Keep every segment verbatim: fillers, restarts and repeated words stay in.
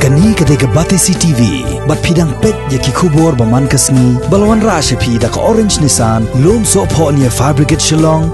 Kane ka dei ka Batesi T V, bad phi dang peit ïa ki khubor ba man ka sngi, ba la wanrah sha phi da ka Orange Nissan, Lumsohphoh near Fire Brigade Shillong.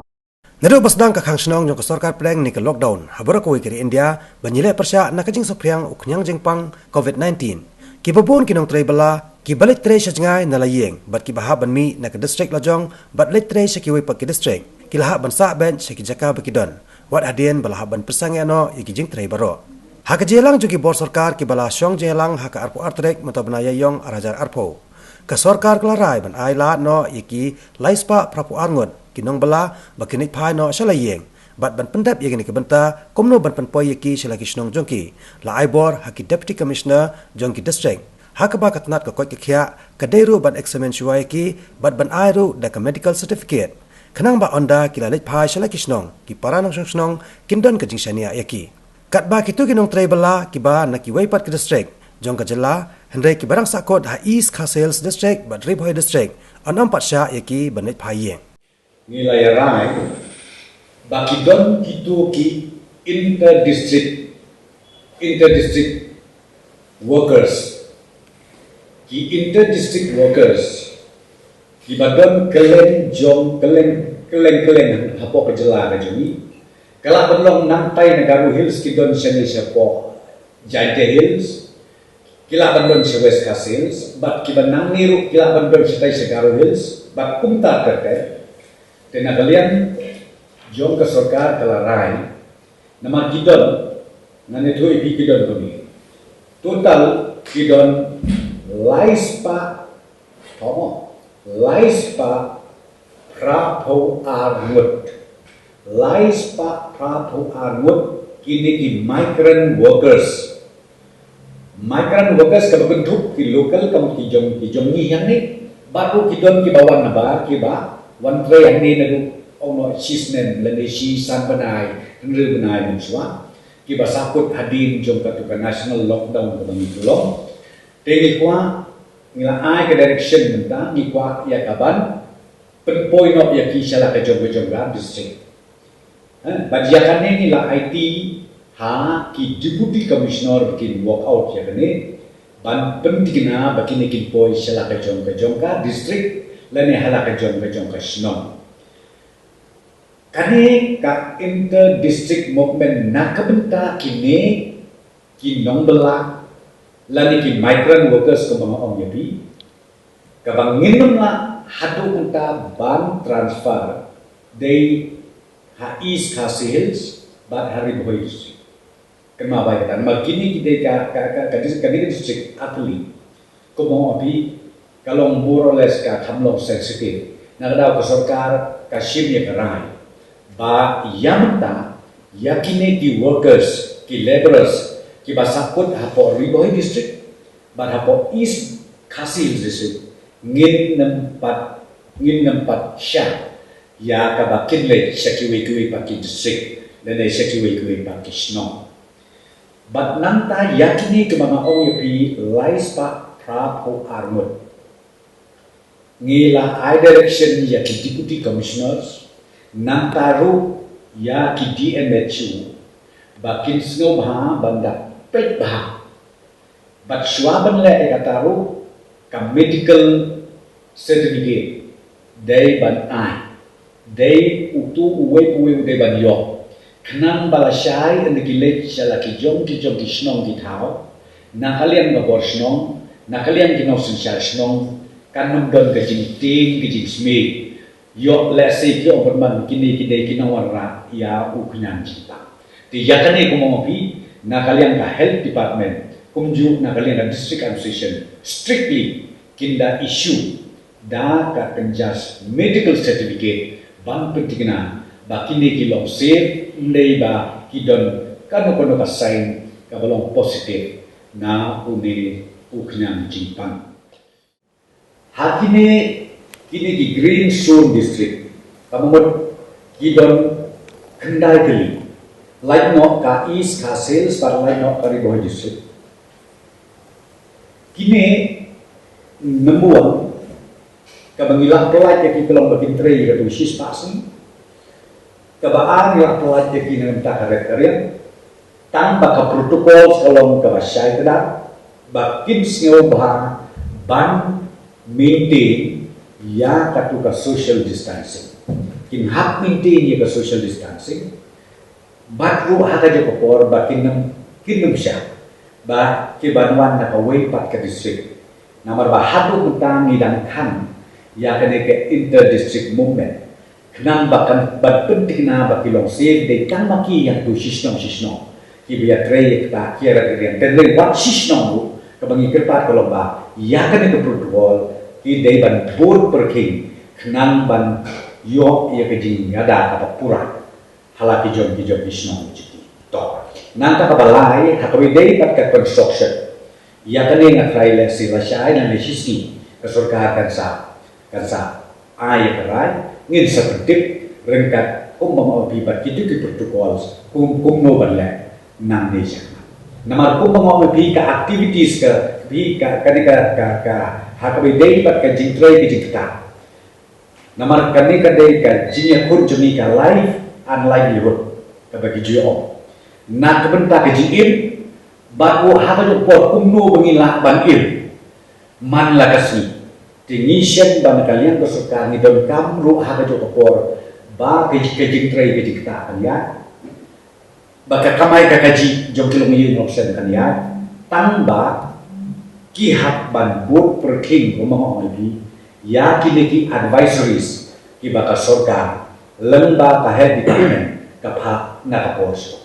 Naduh ba sdang ka khang shnong jong ka sorkar pdeng ne ka lockdown ha baroh kawei ka ri India, ban ïaleh pyrshah na ka jingsaphriang u khñiang jingpang covid nineteen, kiba bun ki nongtrei bylla kiba leit trei sha jngai na la ïing bad kiba hap ban mih na ka district lajong bad leit trei sha kiwei pat ki district, ki la hap ban sah beit sha ki jaka ba ki don, wat hadien ba la hap ban pynsangeh noh ïa ki jingtrei baroh. Ha ka jingïalang jong ki bor sorkar kiba la shong jingïalang ha ka arphew ar tarik mynta u bnai Ïaïong ar hajar arphew, ka sorkar ka la rai ban ai lad noh ïa ki lai spah phraphew ar ngut ki nongbylla ba kin leit phai noh sha la ïing, bad ban pyndep ïa kane ka bynta kumno ban pynpoi ïa ki sha la ki shnong jong ki, la ai bor ha ki Deputy Commissioner jong ki district. Ha kaba ka tnat ka koit ka khiah ka dei ruh ban examine shuwa ïa ki bad ban ai ruh da ka medical certificate, khnang ba ynda ki la leit phai sha la ki shnong, ki para nongshong shnong kin don ka jingshaniah ïa ki. Katba kito ki nongtrei bylla kiba na kiwei pat ki district jong ka jylla, hynrei kiba dang sahkut ha East Khasi Hills District bad Ri Bhoi District, yn ym pat shah ïa ki ban leit phai ïing. Ngi la ïa rai ba ki don kito ki inter district, inter district workers. Ki inter district workers kiba don kylleng jong, kylleng, kylleng, kylleng hapoh ka jylla ka jong ngi. Ka lah ban long nangtai na Garo Hills ki don shane shapoh Jaintia Hills, ki lah ban don sha West Khasi Hills, bad kiba nangne ruh ki lah ban don shatai sha Garo Hills, bad kumta ter ter. Te na ka liang jong ka sorkar ka la rai, namar ki don, ngan ïathuh ïa phi ki don kumne. Total ki don lai spah, thomo, lai spah phraphew ar ngut. Lai spah phraphew ar ngut kine ki migrant workers. Migrant workers kaba kynthup ki local, ka mut ki jong, ki jong ngi hangne, bad ruh ki don kiba wan nabar, kiba wan trei hangne naduh ong noh shisnem lane shi san bnai, hynriew bnai mynshuwa, kiba sahkut hadien jong katu ka national lockdown kaba ngi pynlong. Te ngi kwah, ngi la ai ka direction mynta, ngi kwah ïa ka ban pynpoi noh ïa ki sha la ka jong ka jong ka district. Eh, bad ïa kane ngi la aiti ha ki Deputy Commissioner ba kin work out ïa kane, ban pynthikna ba kine kin poi sha la ka jong ka jong ka district lane ha la ka jong ka jong ka shnong. Kane ka inter district movement na ka bynta kine ki nongbylla lane ki migrant workers kumba nga ong ïa phi, kaba ngin ym lah haduh mynta ban transfer dei ha East Khasi Hills bad ha Ri Bhoi District. Kynmaw ba ïa kata, namar kine ki dei ka, ka, ka, ka dis-, ka dei ka district artylli. Kumba nga ong ïa phi, ka long more or less ka kham long sensitive. Na ka daw ka sorkar ka shim ïa ka rai ba ïa mynta, ïa kine ki workers, ki labourers kiba sahkut hapoh Ri Bhoi District bad hapoh East Khasi Hills District, ngin ym pat, ngin ym pat shah ïa ka ba kin leit sha kiwei kiwei pat ki district lane sha kiwei kiwei pat ki shnong. Bad nangta ïa kine kiba nga ong ïa phi lai spah phraphew ar ngut, ngi la ai direction ïa ki Deputy Commissioners, nangta ruh ïa ki D M H O, ba kin sngewbha ban da peit bha. Bad shuwa ban leh ïa kata ruh, ka medical certificate dei ban ai. Dei utu uwei pa uwei u dei ban ïoh. Khnang ba lashai ynda ki leit sha la ki jong ki jong ki shnong ki thaw, na ka liang ka bor shnong, na ka liang ki nongsynshar shnong, kan ym don ka jingtieng ka jingsmit. Ïoh lehse ki ong bad man kine ki dei ki nongwanrah ïa u khñiang jingpang. Te ïa kane kumba nga ong ïa phi, na ka liang ka health department, kumjuh na ka liang ka district administration, strictly kin da issue da ka kynja medical certificate ban pynthikna ba kine ki long safe, ym dei ba ki don kano kano ka sign kaba long positive na une u khñiang jingpang. Ha kine, kine ki green zone district, ka mut ki don khyndai tylli. Lait noh ka East Khasi Hills bad lait noh ka Ri Bhoi District. Kine number one, kaba ngi la pyllait ïa ki ka long ba kin trei ïa katu shispah sngi. Kaba ar ngi la pyllait ïa ki na ka bynta ka red ka riang. Tang ba ka protocol ka long kaba shai kdar. ba kin sngewbha ban maintain ïa katu ka social distancing. Kin hap maintain ïa ka social distancing. Bad ruh ha ka jong ka por ba kin nym, kin nym shah ba ki ban wan na kawei pat ka district. Namar ba haduh mynta ngi dang than ïa kane ka inter district movement. Khnang ba kan ban pynthikna ba ki long safe dei tang ma ki ïa tu shishnong shishnong. Ki ba ïatrei ïa kata ki ïa rat ïa riang, tang dei wat shishnong ruh, kaba ngi kyrpad ka long ba ïa kane ka protocol ki dei ban bud pyrkhing khnang ban ïoh ïa ka jingïada kaba pura ha la ki jong ki jong ki shnong ki jong ki. To, nangta kaba lai, ha kaba ïadei bad ka construction. Ïa kane nga tharai lehse lashai ne lashisngi ka sorkar kan sa, kan sa ai ïa ka rai, ngin sa pyntip ryngkat kumba nga ong ïa phi bad kitu ki protocols, kum, kumno ban leh nangne sha khmat. Namar kumba nga ong ïa phi ka activities ka, phi ka, kane ka, ka, ka, ha kaba ïadei bad ka jingtrei ka jingktah. Namar kane ka dei ka jingïakhun jong ngi, ka life and livelihood kaba ki ju ong. Na ka bynta ka jingim, bad ruh ha ka jong ka por kumno ba ngin lah ban im man la ka sngi. Te ngi shem ba na ka liang ka sorkar ngi donkam ruh ha ka jong ka por ba ka ji-, ka jingtrei ka jingktah kan ïaid, ba ka kamai ka kajih jong ki longïing longsem kan ïaid, tang ba ki hap ban bud pyrkhing, kumba nga ong ïa phi, ïa kine ki advisories kiba ka sorkar lyngba ka health department ka phah na ka por shuh.